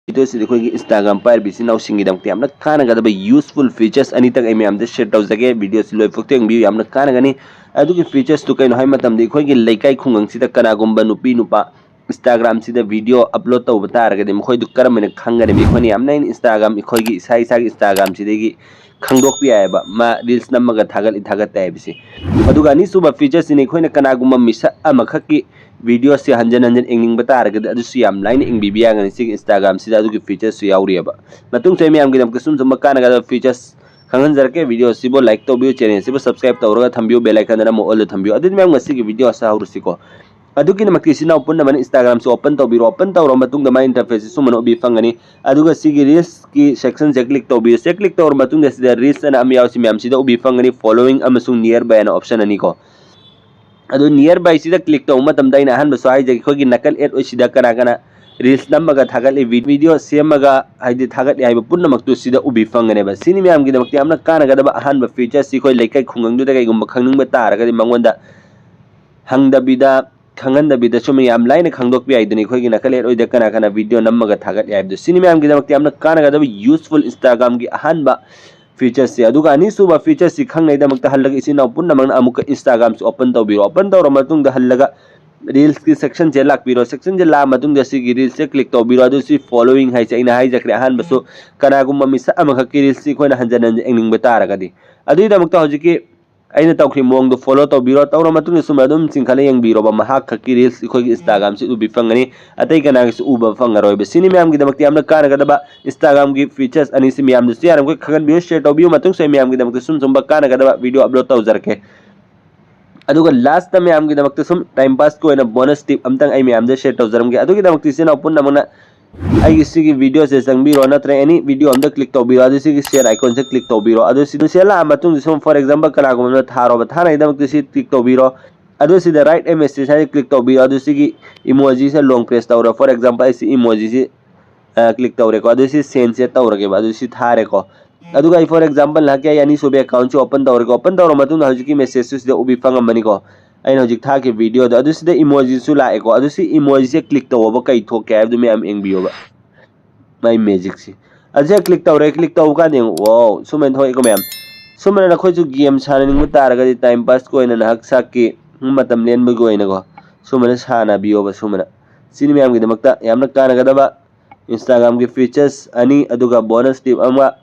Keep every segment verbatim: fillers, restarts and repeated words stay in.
ꯚꯤꯗꯤꯑꯣꯁꯤꯗ ꯑꯩꯈꯣꯏꯒꯤ Instagram ꯄꯥꯏꯔꯤꯕ ꯏꯆꯤꯟ ꯏꯅꯥꯎꯁꯤꯡꯒꯤꯗꯃꯛꯇ ꯌꯥꯝꯅ ꯀꯥꯟꯅꯒꯗꯕ useful features ꯑꯅꯤꯇꯪ ꯑꯩ ꯃꯌꯥꯝꯗ share ꯇꯧꯖꯒꯦ꯫ ꯚꯤꯗꯤꯑꯣꯁꯤ ꯂꯣꯏꯐꯥꯎ ꯌꯦꯡꯕꯤꯌꯨ, ꯌꯥꯝꯅ ꯀꯥꯟꯅꯒꯅꯤ꯫ ꯑꯗꯨꯒꯤ featuresꯇꯨ ꯀꯩꯅꯣ ꯍꯥꯏꯕ ꯃꯇꯝꯗ ꯑꯩꯈꯣꯏꯒꯤ ꯂꯩꯀꯥꯏ ꯈꯨꯡꯒꯪꯁꯤꯗ ꯀꯅꯥꯒꯨꯝꯕ ꯅꯨꯄꯤ ꯅꯨꯄꯥ Instagramꯁꯤꯗ video upload ꯇꯧꯕ ꯇꯥꯔꯒꯗꯤ ꯃꯈꯣꯏꯗꯨ ꯀꯔꯝꯍꯥꯏꯅ ꯈꯪꯒꯅꯤ? ꯑꯩꯈꯣꯏꯅ ꯌꯥꯝꯅ ꯑꯩꯅ Instagram, ꯑꯩꯈꯣꯏꯒꯤ ꯏꯁꯥ ꯏꯁꯥꯒꯤ Instagramꯁꯤꯗꯒꯤ ꯈꯪꯗꯣꯛꯄ ꯌꯥꯏꯑꯕ, ꯃꯥ reels ꯅꯝꯃꯒ ꯊꯥꯒꯠꯂꯤ ꯊꯥꯒꯠꯇꯦ ꯍꯥꯏꯕꯁꯤ꯫ ꯑꯗꯨꯒ ꯑꯅꯤꯁꯨꯕ featureꯁꯤꯅ ꯑꯩꯈꯣꯏꯅ ꯀꯅꯥꯒꯨꯝꯕ ꯃꯤꯁꯛ ꯑꯃꯈꯛꯀꯤ videoꯁꯤ ꯍꯟꯖꯟ ꯍꯟꯖꯟ ꯌꯦꯡꯅꯤꯡꯕ ꯇꯥꯔꯒꯗꯤ ꯑꯗꯨꯁꯨ ꯌꯥꯝ ꯂꯥꯏꯅ ꯌꯦꯡꯕꯤꯕ ꯌꯥꯒꯅꯤ ꯁꯤꯒꯤ Instagramꯁꯤꯗ꯫ ꯑꯗꯨꯒꯤ featureꯁꯨ ꯌꯥꯎꯔꯤꯑꯕ꯫ ꯃꯇꯨꯡ ꯊꯣꯏ ꯃꯌꯥꯝꯒꯤꯗꯃꯛꯇ ꯁꯨꯝ ꯁꯨꯝꯕ ꯀꯥꯟꯅꯒꯗꯕ features ꯈꯪꯍꯟꯖꯔꯛꯀꯦ꯫ Videoꯁꯤꯕꯨ like ꯇꯧꯕꯤꯌꯨ, channelꯁꯤꯕꯨ subscribe ꯇꯧꯔꯒ ꯊꯝꯕꯤꯌꯨ, bell iconꯗ ꯅꯝꯃ allꯗ ꯊꯝꯕꯤꯌꯨ꯫ ꯑꯗꯨꯗꯤ ꯃꯌꯥꯝ ꯉꯁꯤꯒꯤ videoꯁꯤ ꯍꯧꯔꯁꯤꯀꯣ꯫ ꯑꯗꯨꯒꯤꯗꯃꯛꯇ ꯏꯆꯤꯟ ꯏꯅꯥꯎ ꯄꯨꯝꯅꯃꯛꯅ Instagramꯁꯤ open ꯇꯧꯕꯤꯔꯣ꯫ Open ꯇꯧꯔꯕ ꯃꯇꯨꯡꯗ ꯃꯥꯏ interfaceꯁꯤ ꯁꯨꯝꯕꯅ ꯎꯕꯤ ꯐꯪꯒꯅꯤ꯫ ꯑꯗꯨꯒ ꯁꯤꯒꯤ reelsꯀꯤ sectionꯁꯦ click ꯇꯧꯕꯤꯌꯨ꯫ ꯁꯦ click ꯇꯧꯔꯕ ꯃꯇꯨꯡꯗ ꯁꯤꯗ reels ꯑꯅ ꯑꯃ ꯌꯥꯎꯔꯤꯁꯤ ꯃꯌꯥꯝꯁꯤꯗ ꯎꯕꯤ ꯐꯪꯒꯅꯤ, following ꯑꯃꯁꯨꯡ nearby ꯑꯅ option ꯑꯅꯤꯀꯣ꯫ ꯑꯗꯨ nearbyꯁꯤꯗ click ꯇꯧꯕ ꯃꯇꯝꯗ ꯑꯩꯅ ꯑꯍꯥꯟꯕꯁꯨ ꯍꯥꯏꯖꯒꯦ, ꯑꯩꯈꯣꯏꯒꯤ ꯅꯥꯀꯜ ꯑꯦꯠ ꯑꯣꯏꯁꯤꯗ ꯀꯅꯥ ꯀꯅꯥ reels ꯅꯝꯃꯒ ꯊꯥꯒꯠꯂꯤ, video ꯁꯦꯝꯃꯒ ꯍꯥꯏꯗꯤ ꯊꯥꯒꯠꯂꯤ ꯍꯥꯏꯕ ꯄꯨꯝꯅꯃꯛꯇꯨ ꯁꯤꯗ ꯎꯕꯤ ꯐꯪꯒꯅꯦꯕ꯫ ꯁꯤꯅꯤ ꯃꯌꯥꯝꯒꯤꯗꯃꯛꯇ ꯌꯥꯝꯅ ꯀꯥꯟꯅꯒꯗꯕ ꯑꯍꯥꯟꯕ featureꯁꯤ꯫ ꯑꯩꯈꯣꯏ ꯂꯩꯀꯥꯏ ꯈꯨꯡꯒꯪꯗꯨꯗ ꯀꯩꯒꯨꯝꯕ ꯈꯪꯅꯤꯡꯕ ꯇꯥꯔꯒꯗꯤ ꯃꯉꯣꯟꯗ ꯍꯪꯗꯕꯤꯗ, ꯈꯪꯍꯟꯗꯕꯤꯗ ꯁꯨꯝ ꯌꯥꯝ ꯂꯥꯏꯅ ꯈꯪꯗꯣꯛꯄ ꯌꯥꯏꯗꯨꯅꯤ ꯑꯩꯈꯣꯏꯒꯤ ꯅꯥꯀꯜ ꯑꯦꯠ ꯑꯣꯏꯗ ꯀꯅꯥ ꯀꯅꯥ video ꯅꯝꯃꯒ ꯊꯥꯒꯠꯂꯤ ꯍꯥꯏꯕꯗꯨ꯫ ꯁꯤꯅꯤ ꯃꯌꯥꯝꯒꯤꯗꯃꯛꯇ ꯌꯥꯝꯅ ꯀꯥꯟꯅꯒꯗꯕ useful Instagramꯒꯤ ꯑꯍꯥꯟꯕ featureꯁꯦ꯫ ꯑꯗꯨꯒ ꯑꯅꯤꯁꯨꯕ featureꯁꯤ ꯈꯪꯅꯕꯒꯤꯗꯃꯛꯇ ꯍꯜꯂꯒ ꯏꯆꯤꯟ ꯏꯅꯥꯎ ꯄꯨꯝꯅꯃꯛꯅ ꯑꯃꯨꯛꯀ Instagramꯁꯤ open ꯇꯧꯕꯤꯔꯣ꯫ Open ꯇꯧꯔꯕ ꯃꯇꯨꯡꯗ ꯍꯜꯂꯒ reelsꯀꯤ sectionꯁꯦ ꯂꯥꯛꯄꯤꯔꯣ꯫ Sectionꯁꯦ ꯂꯥꯛꯑ ꯃꯇꯨꯡꯗ ꯁꯤꯒꯤ reelsꯁꯦ click ꯇꯧꯕꯤꯔꯣ꯫ ꯑꯗꯨ ꯁꯤ following ꯍꯥꯏꯁꯦ ꯑꯩꯅ ꯍꯥꯏꯖꯈ꯭ꯔꯦ ꯑꯍꯥꯟꯕꯁꯨ, ꯀꯅꯥꯒꯨꯝꯕ ꯃꯤꯁꯛ ꯑꯃꯈꯛꯀꯤ reelsꯁꯤ ꯑꯩꯈꯣꯏꯅ ꯍꯟꯖꯟ ꯍꯟꯖꯟ ꯌꯦꯡꯅꯤꯡꯕ ꯇꯥꯔꯒꯗꯤ꯫ ꯑꯗꯨꯒꯤꯗꯃꯛꯇ ꯍꯧꯖꯤꯛꯀꯤ ꯑꯩꯅ ꯇꯧꯈ꯭ꯔꯤꯕ ꯃꯑꯣꯡꯗꯣ follow ꯇꯧꯕꯤꯔꯣ꯫ ꯇꯧꯔ ꯃꯇꯨꯡꯗ ꯁꯨꯝ ꯑꯗꯨꯝ ꯆꯤꯡꯈꯠꯂ ꯌꯦꯡꯕꯤꯔꯣꯕ, ꯃꯍꯥꯛ ꯈꯛꯀꯤ reels ꯑꯩꯈꯣꯏꯒꯤ Instagramꯁꯤ ꯎꯕꯤ ꯐꯪꯒꯅꯤ, ꯑꯇꯩ ꯀꯅꯥꯒꯤꯁꯨ ꯎꯕ ꯐꯪꯉꯔꯣꯏꯕ꯫ ꯁꯤꯅꯤ ꯃꯌꯥꯝꯒꯤꯗꯃꯛꯇ ꯌꯥꯝꯅ ꯀꯥꯟꯅꯒꯗꯕ Instagramꯒꯤ features ꯑꯅꯤꯁꯤ꯫ ꯃꯌꯥꯝꯗꯁꯨ ꯌꯥꯔꯤꯃꯈꯩ ꯈꯪꯍꯟꯕꯤꯌꯨ, share ꯇꯧꯕꯤꯌꯨ꯫ ꯃꯇꯨꯡ ꯁꯣꯏ ꯃꯌꯥꯝꯒꯤꯗꯃꯛꯇ ꯁꯨꯝ ꯁꯨꯝꯕ ꯀꯥꯟꯅꯒꯗꯕ video upload ꯇꯧꯖꯔꯛꯀꯦ꯫ ꯑꯗꯨꯒ lastꯇ ꯃꯌꯥꯝꯒꯤꯗꯃꯛꯇ ꯁꯨꯝ time passꯀꯤ ꯑꯣꯏꯅ bonus tip ꯑꯝꯇꯪ ꯑꯩ ꯃꯌꯥꯝꯗ share ꯇꯧꯖꯔꯝꯒꯦ꯫ ꯑꯗꯨꯒꯤꯗꯃꯛꯇ ꯏꯆꯤꯟ ꯏꯅꯥꯎ ꯄꯨꯝꯅꯃꯛꯅ ꯑꯩꯒꯤ ꯁꯤꯒꯤ videoꯁꯦ ꯆꯪꯕꯤꯔꯣ, ꯅꯠꯇ꯭ꯔꯒ any video ꯑꯝꯗ click ꯇꯧꯕꯤꯔꯣ꯫ ꯑꯗꯨ ꯁꯤꯒꯤ share iconꯁꯦ click ꯇꯧꯕꯤꯔꯣ꯫ ꯑꯗꯨ ꯁꯤ, ꯑꯗꯨ share ꯂꯥꯛꯑ ꯃꯇꯨꯡꯗ ꯁꯨꯝ, for example, ꯀꯅꯥꯒꯨꯝꯕ ꯑꯃꯅ ꯊꯥꯔꯣꯕ, ꯊꯥꯅꯕꯒꯤꯗꯃꯛꯇ ꯁꯤ click ꯇꯧꯕꯤꯔꯣ꯫ ꯑꯗꯨ ꯁꯤꯗ write a message ꯍꯥꯏꯅ click ꯇꯧꯕꯤꯔꯣ꯫ ꯑꯗꯨ ꯁꯤꯒꯤ emojiꯁꯦ long press ꯇꯧꯔꯣ꯫ For example, ꯑꯩ ꯁꯤ emojiꯁꯤ click ꯇꯧꯔꯦꯀꯣ꯫ ꯑꯗꯨ ꯁꯤ sendꯁꯦ ꯇꯧꯔꯒꯦꯕ꯫ ꯑꯗꯨ ꯁꯤ ꯊꯥꯔꯦꯀꯣ꯫ ꯑꯗꯨꯒ ꯑꯩ, for example, ꯅꯍꯥꯛꯀꯤ ꯑꯩ ꯑꯅꯤꯁꯨꯕ accountꯁꯤ open ꯇꯧꯔꯦꯀꯣ꯫ Open ꯇꯧꯔ ꯃꯇꯨꯡꯗ ꯍꯧꯖꯤꯛꯀꯤ messageꯁꯨ ꯁꯤꯗ ꯎꯕꯤ ꯐꯪꯉꯝꯃꯅꯤꯀꯣ꯫ ꯑꯩꯅ ꯍꯧꯖꯤꯛ ꯊꯥꯈꯤꯕ videoꯗꯣ꯫ ꯑꯗꯨ ꯁꯤꯗ emojiꯁꯨ ꯂꯥꯛꯑꯦꯀꯣ꯫ ꯑꯗꯨ ꯁꯤ emojiꯁꯦ click ꯇꯧꯕ ꯀꯩ ꯊꯣꯛꯀꯦ ꯍꯥꯏꯕꯗꯨ ꯃꯌꯥꯝ ꯌꯦꯡꯕꯤꯌꯣꯕ꯫ ꯃꯥꯏ ꯃꯦꯖꯤꯛꯁꯤ꯫ ꯑꯁꯤ ꯍꯦꯛ ꯀ꯭ꯂꯤꯛ ꯇꯧꯔꯦ, ꯀ꯭ꯂꯤꯛ ꯇꯧꯕ ꯀꯥꯟꯗ ꯌꯦꯡꯉꯨ, ꯋꯥꯎ, ꯁꯨꯃꯥꯏꯅ ꯊꯣꯛꯑꯦꯀꯣ ꯃꯌꯥꯝ꯫ ꯁꯨꯃꯥꯏꯅ ꯅꯈꯣꯏꯁꯨ ꯒꯦꯝ ꯁꯥꯟꯅꯅꯤꯡꯕ ꯇꯥꯔꯒꯗꯤ, ꯇꯥꯏꯝ ꯄꯥꯁꯀꯤ ꯑꯣꯏꯅ, ꯅꯍꯥꯛ ꯁꯥꯛꯀꯤ ꯃꯇꯝ ꯂꯦꯟꯕꯒꯤ ꯑꯣꯏꯅꯀꯣ, ꯁꯨꯃꯥꯏꯅ ꯁꯥꯟꯅꯕꯤꯌꯣꯕ꯫ ꯁꯨꯃꯥꯏꯅ ꯁꯤꯅꯤ ꯃꯌꯥꯝꯒꯤꯗꯃꯛꯇ ꯌꯥꯝꯅ ꯀꯥꯟꯅꯒꯗꯕ Instagram-ꯒꯤ features ꯑꯅꯤ, ꯑꯗꯨꯒ bonus tip ꯑꯃ꯫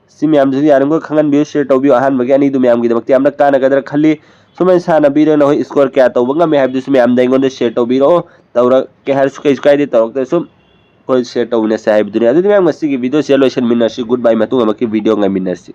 ꯁꯤ ꯃꯌꯥꯝꯁꯤꯁꯨ ꯌꯥꯔꯤꯕꯃꯈꯩ ꯈꯪꯍꯟꯕꯤꯌꯨ, share ꯇꯧꯕꯤꯌꯨ꯫ ꯑꯍꯥꯟꯕꯒꯤ ꯑꯅꯤꯗꯨ ꯃꯌꯥꯝꯒꯤꯗꯃꯛꯇ ꯌꯥꯝꯅ ꯀꯥꯟꯅꯒꯗ꯭ꯔꯥ ꯈꯜꯂꯤ꯫ ꯁꯨꯃꯥꯏꯅ ꯁꯥꯟꯅꯕꯤꯔꯒ ꯅꯈꯣꯏ score ꯀꯌꯥ ꯇꯧꯕ ꯉꯝꯃꯦ ꯍꯥꯏꯕꯗꯨꯁꯨ ꯃꯌꯥꯝꯗ ꯑꯩꯉꯣꯟꯗ share ꯇꯧꯕꯤꯔꯛꯑꯣ꯫ ꯇꯧꯔꯛꯀꯦ ꯍꯥꯏꯔꯁꯨ ꯀꯩꯁꯨ ꯀꯥꯏꯗꯦ, ꯇꯧꯔꯛꯇ꯭ꯔꯁꯨ ꯑꯩꯈꯣꯏ share ꯇꯧꯃꯤꯟꯅꯁꯦ ꯍꯥꯏꯕꯗꯨꯅꯤ꯫ ꯑꯗꯨꯗꯤ ꯃꯌꯥꯝ, ꯉꯁꯤꯒꯤ video-ꯁꯦ ꯂꯣꯏꯁꯤꯟꯃꯤꯟꯅꯔꯁꯤ꯫ Goodbye, ꯃꯇꯨꯡ ꯑꯃꯨꯛꯀꯤ video ꯉꯥꯏꯃꯤꯟꯅꯔꯁꯤ꯫